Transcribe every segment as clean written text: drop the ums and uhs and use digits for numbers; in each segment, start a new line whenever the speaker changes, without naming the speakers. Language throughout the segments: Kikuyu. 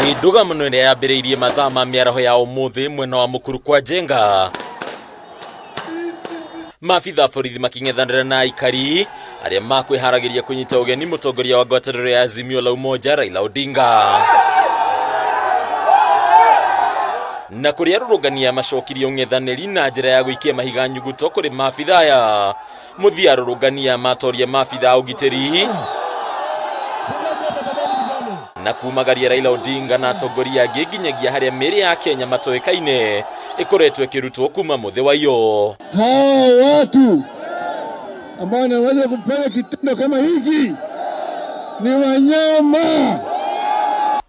Ndũgamano ĩrĩa yambĩrĩirie mathaa ma mĩaraho ya ũmũthĩ mwena wa Mũkuru kwa Njenga. Maabitha a borithi makĩng'ethanĩra na aikari arĩa makwĩharagĩria kũnyita ũgeni mũtongoria wa ngwatanĩro ya Azimio la Umoja Raila Odinga. Na kũrĩa arũrũngani macokirie ũng'ethanĩri na njĩra ya gũikia mahiga nyuguto kũrĩ maabitha aya. Mũthia arũrũngani aya matoria maabitha a ũgitĩri na kumagaria Raila Odinga na atongoria angĩ nginyagia harĩa mĩĩrĩ ya Kenya matoĩkaine ĩkoretwo ĩkĩrutwo kuma mũthĩ wa iyo.
Hawa watu ambao wanaweza kufanya kitendo kama hiki ni wanyama.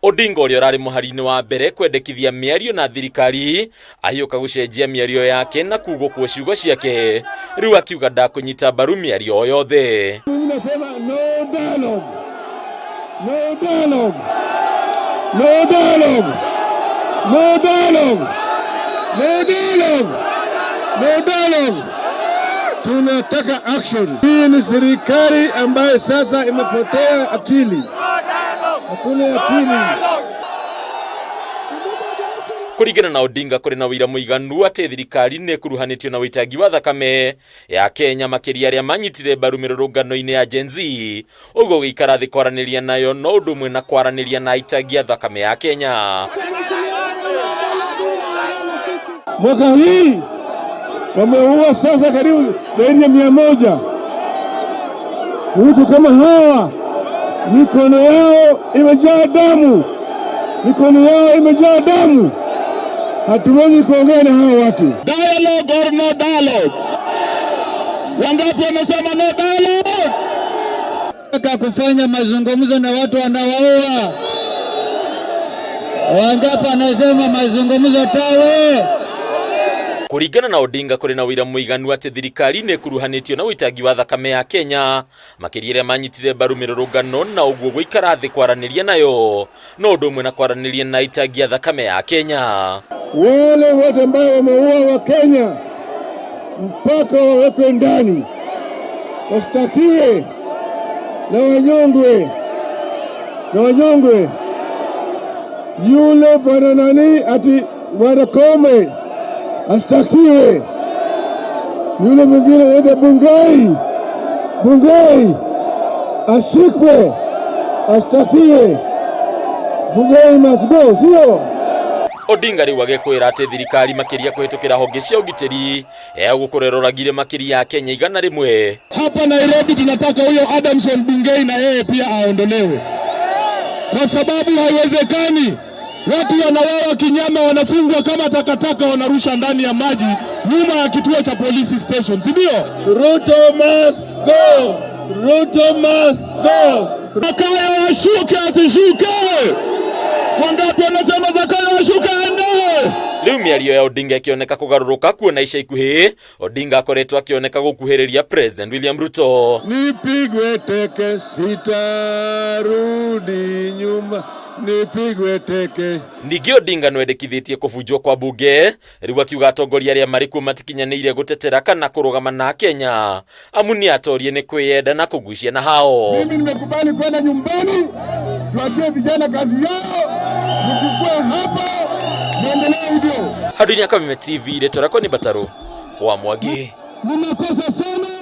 Odinga ũrĩa ũrarĩ mũhari-inĩ wa mbere kwendekithia mĩario na thirikari ahiũka gũcenjia mĩario yake na kugũkwo ciugo ciake rĩu akiuga ndakũnyita mbaru mĩario o yothe.
Mimi nasema no dialogue. No dialogue. No dialogue. No dialogue. No dialogue. No dialogue. Tunataka action. Hii ni serikali ambayo sasa imepotea akili. Hakuna akili.
Kũringana na Odinga kũrĩ na ũira mũiganu atĩ thirikari nĩ ĩkuruhanĩtio na ũitangi wa thakame ya Kenya makĩria arĩa manyitire mbaru mĩrũrũngano-inĩ ya Gen Z ũguo gũikara thĩ kwaranĩria nayo no ũndũ ũmwe na kwaranĩria na aitangi a thakame ya Kenya.
Mwaka hii wameua sasa karibu zaidi ya 100. Huku kama hawa mikono yao imejaa damu, mikono yao imejaa damu. Hatuwezi kuongea na hawa watu.
Dialogue or no dialogue? Wangapi wanasema no dialogue?
Kufanya mazungumzo na watu wanawaua. Wangapi wanasema mazungumzo tawe?
Kũringana na Odinga kũrĩ na ũira mũiganu atĩ thirikari nĩ ĩkuruhanĩtio na ũitangi wa thakame ya Kenya makĩria arĩa manyitire mbaru mĩrũrũngano na ũguo gũikara thĩ kwaranĩria nayo no ũndũ ũmwe na kwaranĩria na aitangi a thakame ya Kenya.
Wale wote ambao wameua wa Kenya mpaka wawekwe ndani, washtakiwe na wanyongwe, na wanyongwe. Yule bwana nani ati bwana Koome ashtakiwe, yule mwingine anaitwa Bungei, Bungei ashikwe, ashtakiwe. Bungei must go, sio?
Odinga rĩu agekwĩra atĩ thirikari makĩria kũhĩtũkĩra honge cia ũgitĩri egũkorwo ĩroragire makĩria ya Kenya 100.
Hapa Nairobi tunataka huyo Adamson Bungei na yeye pia aondolewe, kwa sababu haiwezekani watu wanauawa kinyama, wanafungwa kama takataka, wanarusha ndani ya maji nyuma ya kituo cha polisi station, si ndio?
Ruto must go. Ruto must go.
Zakayo ashuke asishuke? Wangapi wanasema Zakayo ashuke aende?
Rĩu mĩario ya Odinga ĩkĩoneka kũgarũrũka kuona ica ikuhĩ Odinga akoretwo akĩoneka gũkuhĩrĩria President William Ruto.
Nipigwe teke sitarudi nyuma, nipigwe teke.
Ningĩ Odinga nĩwendekithĩtie kũbunjwo kwa bunge rĩu akiuga atongoria arĩa marĩ kuo matikinyanĩire gũtetera kana kũrũgama na Kenya amu nĩ atorie nĩ kwĩyenda na kũgucia na hao.
Mimi nimekubali kwenda nyumbani, tuachie vijana kazi yao, mchukue hapa, muendelee hivyo.
Handũ-inĩ ya Kameme TV, rĩtwa rĩakwa nĩ Mbatarũ wa Mwangi.
Ni makosa sana.